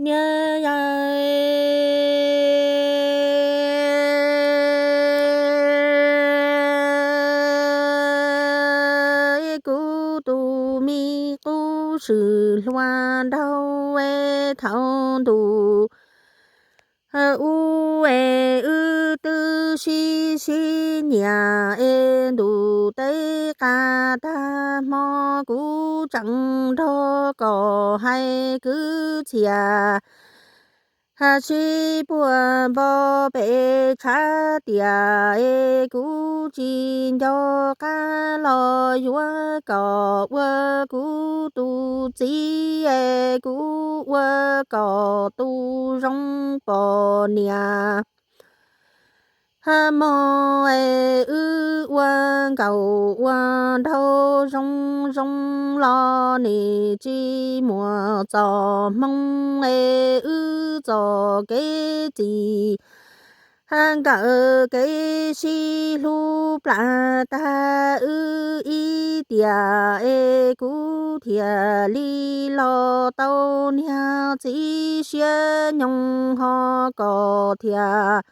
Niam yau, kuv tus me qub swm hluas nraug es thaum ntuj ub es wb twb sib sib nyiam es ntuj teb qab tag hmo kuv tseem nrog kom hais kwv txhiaj sib puag npo pem tshav tiam es kuv tsis nco qab los yuav kom ua kuv tus txiv es kuv ua kom tu zoo poj niam. Hmo es wb ua nkauj ua nraug zoo zoo los nim tsis muaj txoj hmoo es wb txoj kev txij nkawm kev sib hlub plam tag wb ib tiam es kuv thiaj li los tau niag txiv siab nyoog ho kom thiaj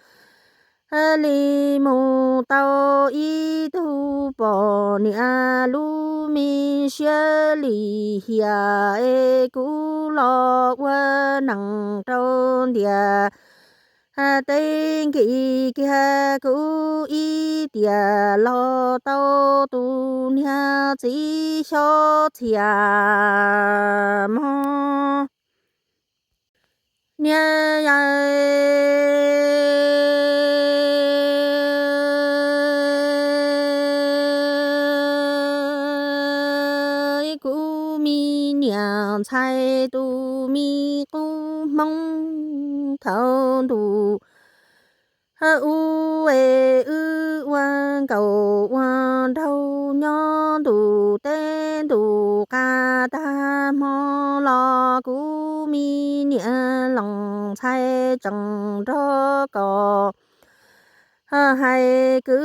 li mus tau ib tug poj niam lub me siab lim hiam es kuv los ua neej rau ntiaj teb nkig kiag kuv ib tiam los tau tus niag txiv xyob txhiaj mog. Niam yau, kuv me niam ntxhais tus me qub hmoob thaum ntuj ub es wb ua nkauj ua nraug nyob ntuj teb ntuj qab tag hmo los kuv me niam leej ntxhais tseem nrog kom hais kwv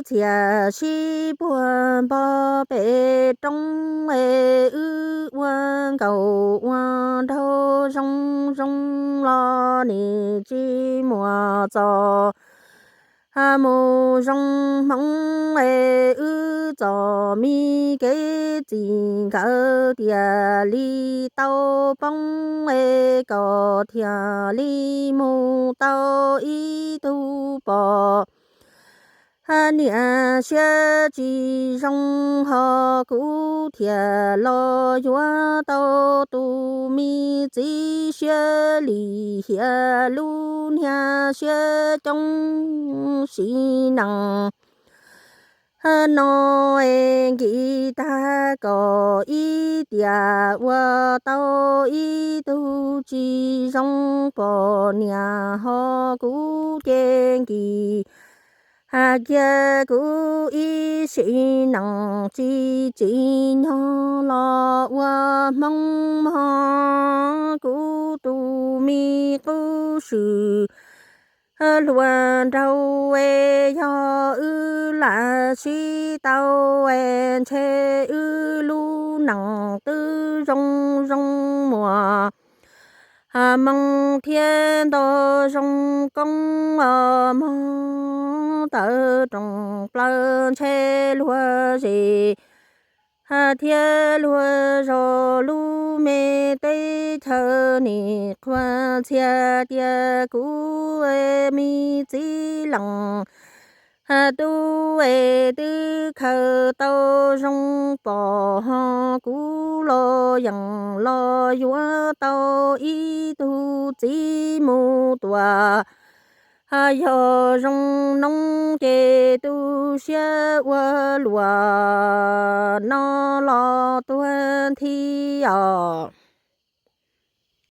txhiaj sib puag npo pem roob es wb ua nkauj ua nraug zoo zoo los nim tsis muaj txoj mus zoo hmoov es wb txoj me kev txij nkawm tiag li tau poob es kom thiaj li mus tau ib tug poj niam siab tsis zoo ho kuv thiaj los yuav tau tus me txiv siab lim hiam lub niag siab coob sim neej no es nkig tag kom ib tiam ua tau ib tug tsis zoo poj niam ho kuv ces nkig hais kiag kuv ib sim neej tsis tsim nyog los ua hmoob mog. Kuv tus me qub swm hluas nraug es yog wb lam sib tau es ntshe wb lub neej twb zoo zoo muaj hmoov thiab nto zoo koob os mog. Tawm rooj plaws ntshe luag zej thiab luag zos lub me teb chaws nim qhuas txhiaj tias kuv me txiv leej tub es twb khaws tau zoo poj ho kuv los yeej los yuav tau ib tug txiv mus tuam. Yog zoo noob ces tu siab ua luaj no los tuag nthi os.